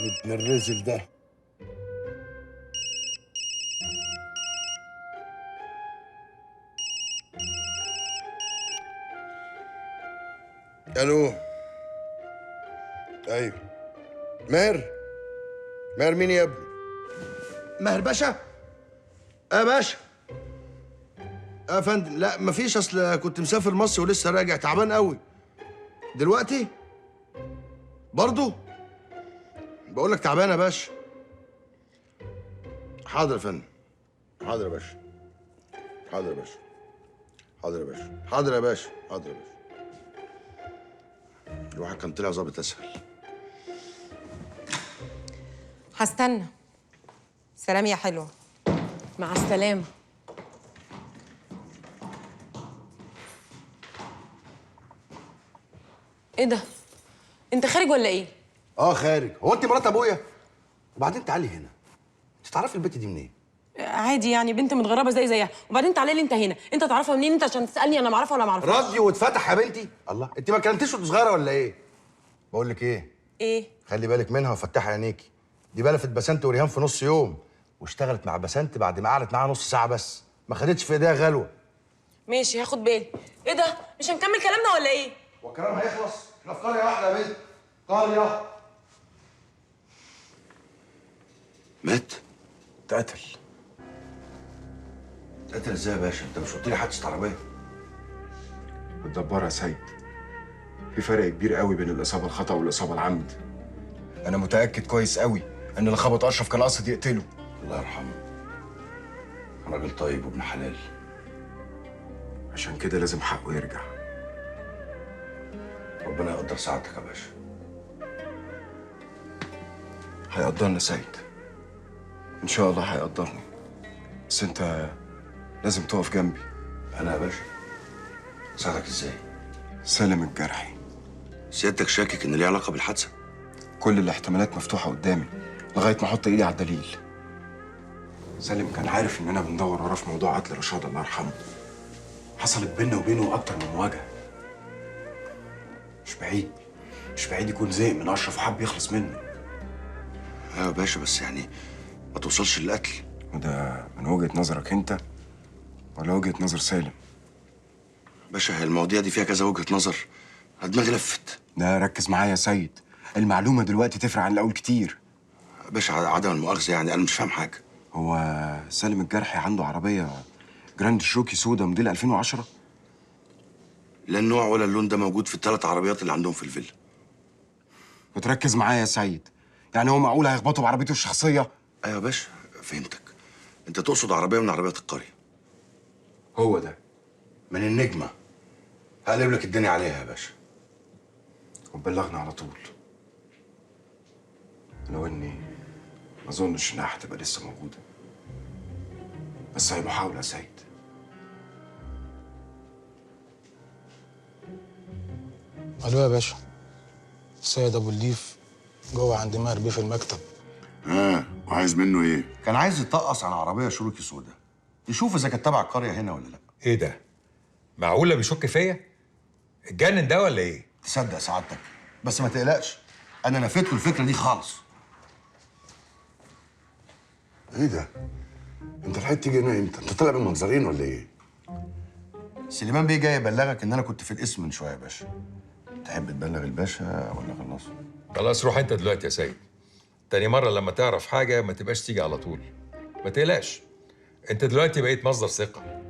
ابن الرزل ده. الو. ايوه ماهر. ماهر مين يا ابني؟ ماهر باشا؟ اه باشا. اه فندم. لا مفيش، اصل كنت مسافر مصر ولسه راجع تعبان قوي. دلوقتي؟ برضو؟ بقول لك تعبان يا باشا. حاضر يا فندم. حاضر يا باشا. حاضر يا باشا. حاضر يا باشا. حاضر يا باشا. حاضر يا باشا. الواحد كان طلع ظابط اسهل. هستنى. سلام يا حلوة. مع السلامة. ايه ده؟ انت خارج ولا ايه؟ اه خارج. هو انت مرات ابويا؟ وبعدين تعالي هنا، انت تعرفي البت دي منين؟ عادي يعني، بنت متغربه زي زيها. وبعدين تعالي لي انت هنا، انت تعرفها منين انت عشان تسالني انا معرفها ولا معرفهاش؟ راديو واتفتح يا بنتي. الله، انت ما كلمتيش وانت صغيرة ولا ايه؟ بقول لك ايه؟ ايه؟ خلي بالك منها وفتحي عينيكي. دي بلفت بسنت وريهام في نص يوم، واشتغلت مع بسنت بعد ما قعدت معاها نص ساعة بس، ما خدتش في ايديها غلوه. ماشي هاخد بالي. ايه ده؟ مش هنكمل كلامنا ولا ايه؟ هو الكلام هيخلص؟ احنا في قرية واحدة يا بنت، قرية. مات؟ اتقتل. اتقتل ازاي يا باشا؟ انت مش قلت لي حادثه عربية؟ متدبره يا سيد. في فرق كبير قوي بين الاصابة الخطا والاصابه العمد. انا متاكد كويس قوي ان اللي خبط اشرف كان قاصد يقتله. الله يرحمه، كان راجل طيب وابن حلال. عشان كده لازم حقه يرجع. ربنا يقدر سعادتك يا باشا. هيقدرنا سيد، ان شاء الله هيقدرني. بس انت لازم تقف جنبي. انا يا باشا؟ ساعدك ازاي؟ سالم الجرحي. سيادتك شاكك ان ليه علاقة بالحادثه؟ كل الاحتمالات مفتوحة قدامي لغاية ما احط ايدي على الدليل. سالم كان عارف اننا بندور وراه في موضوع قتل رشاد الله يرحمه. حصلت بينا وبينه اكتر من مواجهة. مش بعيد يكون زهق من اشرف وحب يخلص منه. ايوه يا باشا، بس يعني ما توصلش للقتل. وده من وجهه نظرك انت ولا وجهه نظر سالم؟ باشا هي المواضيع دي فيها كذا وجهه نظر، دماغي لفت. لا ركز معايا يا سيد، المعلومة دلوقتي تفرق عن الاول كتير. باشا عدم المؤاخذة يعني انا مش فاهم حاجة. هو سالم الجرحي عنده عربية جراند شروكي سودا موديل 2010؟ لا النوع ولا اللون ده موجود في الثلاث عربيات اللي عندهم في الفيلا. وتركز معايا يا سيد، يعني هو معقول هيخبطوا بعربيته الشخصية؟ ايوه يا باشا فهمتك، انت تقصد عربية من عربيات القرية. هو ده من النجمة. هقلب لك الدنيا عليها يا باشا. وبلغنا على طول. لو اني ما اظنش انها هتبقى لسه موجودة، بس هي محاولة يا سيد. الو يا باشا، السيد ابو الليف جوه عند ماهر بيه في المكتب. اه وعايز منه ايه؟ كان عايز يطقص على عربية شروكي سودا، يشوف اذا كانت تبع القرية هنا ولا لا. ايه ده؟ معقولة بيشك فيا؟ اتجنن ده ولا ايه؟ تصدق سعادتك، بس ما تقلقش انا نفيت له الفكرة دي خالص. ايه ده؟ انت لحقت تيجي هنا امتى؟ انت طالع بالمنظرين ولا ايه؟ سليمان بيه جاي يبلغك ان انا كنت في القسم من شوية يا باشا. تحب تبلغ الباشا ولا خلاص؟ خلاص روح انت دلوقتي يا سيد. تاني مرة لما تعرف حاجة ما تبقاش تيجي على طول. ما تقلقش، انت دلوقتي بقيت مصدر ثقة.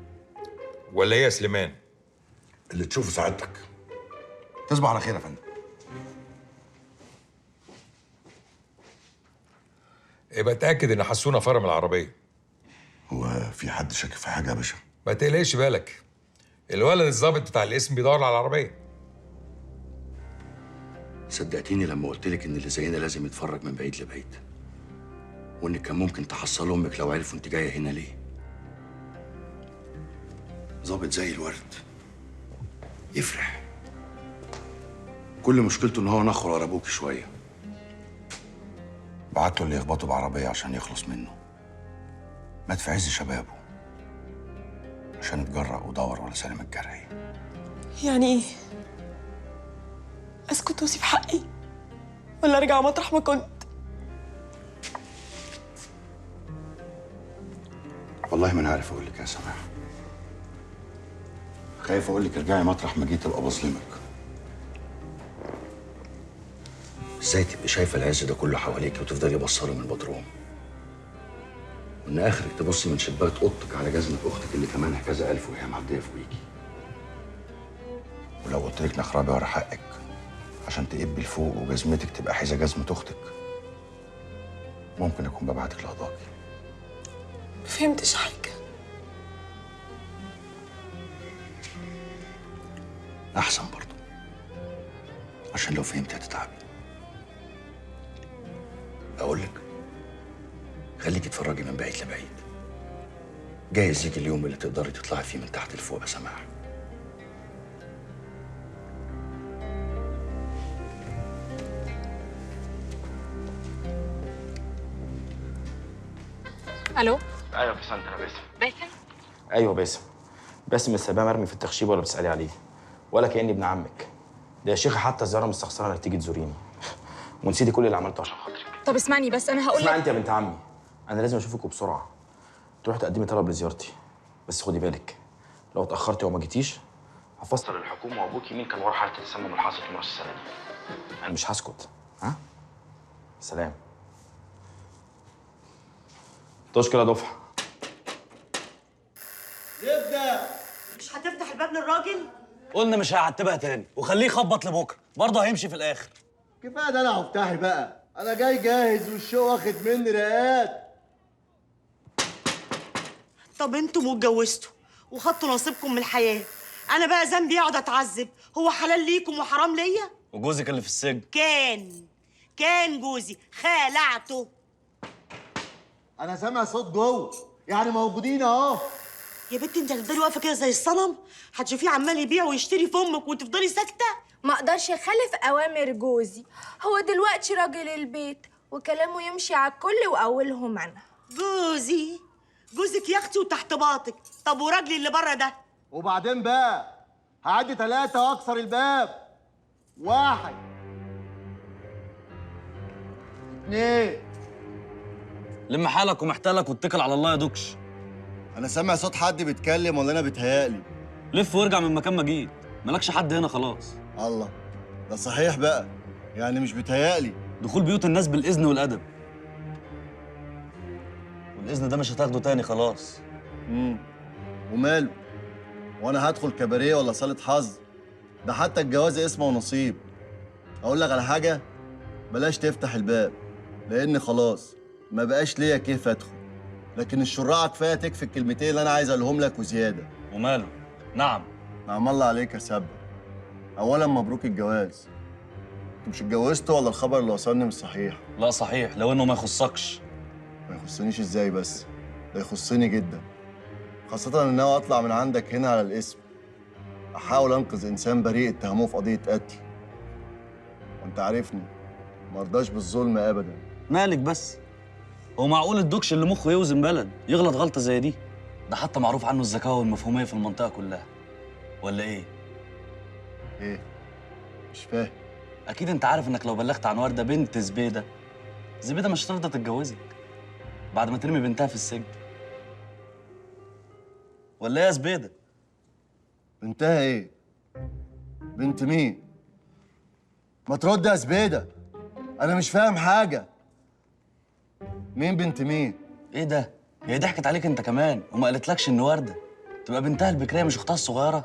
ولا ايه يا سليمان؟ اللي تشوفه سعادتك. تصبح على خير يا فندم. يبقى اتاكد ان حسونه فرم العربية. هو في حد شاكك في حاجة يا باشا؟ ما تقلقش بالك، الولد الظابط بتاع القسم بيدور على العربية. صدقتيني لما قلت لك ان اللي زينا لازم يتفرج من بعيد لبعيد، وانك كان ممكن تحصل امك لو عرفوا انت جاية هنا ليه. ظابط زي الورد يفرح، كل مشكلته ان هو نخر ورا ابوكي شوية. بعت له اللي يخبطه بعربيه عشان يخلص منه. مات في عز شبابه عشان اتجرأ ودور ورا سالم الجرحي. يعني ايه؟ اسكت واسيب حقي ولا ارجع مطرح ما كنت؟ والله ما انا عارف اقول لك يا سماح. خايف اقول لك ارجعي مطرح ما جيت ابقى بظلمك. ازاي تبقي شايفه العز ده كله حواليك وتفضلي بصله من البدروم؟ وان اخرك تبصي من شباك اوضتك على جزمه اختك اللي ثمنها كذا الف وهي معدية فوقيكي. ولو قلت لك نخربي ورا حقك عشان تقبي لفوق وجزمتك تبقى حذا جزمه اختك، ممكن اكون ببعتك لقضاكي. ما فهمتش حاجة. احسن برضه، عشان لو فهمت هتتعبي. اقول لك خليكي تتفرجي من بعيد لبعيد، جايز يجي اليوم اللي تقدري تطلعي فيه من تحت لفوق يا سماح. الو. ايوه بس انت انا باسم. باسم؟ ايوه باسم. باسم السباه مرمي في التخشيب ولا بتسالي عليه ولا كاني ابن عمك. ده يا شيخه حتى الزيارة مستخسره انك تيجي تزوريني ونسيتي كل اللي عملته عشان خاطرك. طب اسمعني بس، انا هقول لك. اسمعي انت يا بنت عمي، انا لازم اشوفك وبسرعة. تروح تقدمي طلب لزيارتي، بس خدي بالك لو اتاخرتي وما جيتيش هفصل الحكومة وابوكي مين كان ورا حاله التسمم اللي حصلت من راس السنة دي. انا مش هسكت. ها؟ سلام. تشكر يا دفعه. يبدا. مش هتفتح الباب للراجل؟ قلنا مش هيعتبها تاني، وخليه يخبط لبكرة، برضه هيمشي في الاخر. كفاية ده انا هفتحي بقى، انا جاي جاهز والشوق واخد مني رقات. طب انتوا اتجوزتوا وخدتوا نصيبكم من الحياة، انا بقى ذنبي اقعد اتعذب؟ هو حلال ليكم وحرام ليا؟ وجوزك اللي في السجن كان جوزي، خالعته. انا سامع صوت جوه، يعني موجودين اهو. يا بنتي انت هتفضلي واقفة كده زي الصنم؟ هتشوفيه عمال يبيع ويشتري في امك وتفضلي ساكته؟ ما اقدرش اخالف اوامر جوزي، هو دلوقتي راجل البيت وكلامه يمشي على الكل واولهم انا. جوزي؟ جوزك يا اختي وتحت باطك. طب وراجلي اللي بره ده؟ وبعدين بقى هعدي 3 واكسر الباب. 1 2. لم حالك ومحتالك واتكل على الله يا دوكش. انا سامع صوت حد بيتكلم ولا انا بيتهيألي؟ لف وارجع من مكان ما جيت، مالكش حد هنا خلاص. الله، ده صحيح بقى، يعني مش بيتهيألي. دخول بيوت الناس بالإذن والأدب، والإذن ده مش هتاخده تاني خلاص. وماله؟ وانا هدخل كباريه ولا صالة حظ؟ ده حتى الجواز اسمه ونصيب. اقول لك على حاجة، بلاش تفتح الباب، لأن خلاص ما بقاش ليا كيف ادخل، لكن الشراعه كفاية تكفي الكلمتين اللي انا عايز اقولهم لك وزيادة. وماله؟ نعم. نعم الله عليك يا سبا. اولا مبروك الجواز. انتوا مش اتجوزتوا ولا الخبر اللي وصلني مش صحيح؟ لا صحيح، لو انه ما يخصكش. ما يخصنيش ازاي بس؟ ده يخصني جدا، خاصة ان انا اطلع من عندك هنا على الاسم احاول انقذ انسان بريء اتهموه في قضية قتل، وانت عارفني ما ارضاش بالظلم ابدا. مالك بس؟ هو معقول الدكش اللي مخه يوزن بلد يغلط غلطه زي دي؟ ده حتى معروف عنه الذكاء والمفهوميه في المنطقة كلها، ولا ايه؟ ايه؟ مش فاهم. اكيد انت عارف انك لو بلغت عن ورده بنت زبيده، زبيده مش هترضى تتجوزك بعد ما ترمي بنتها في السجن، ولا ايه يا زبيده؟ بنتها ايه؟ بنت مين؟ ما ترد يا زبيده، انا مش فاهم حاجة. مين بنت مين؟ ايه ده؟ هي ضحكت عليك انت كمان وما قالتلكش ان ورده تبقى بنتها البكريه مش اختها الصغيرة؟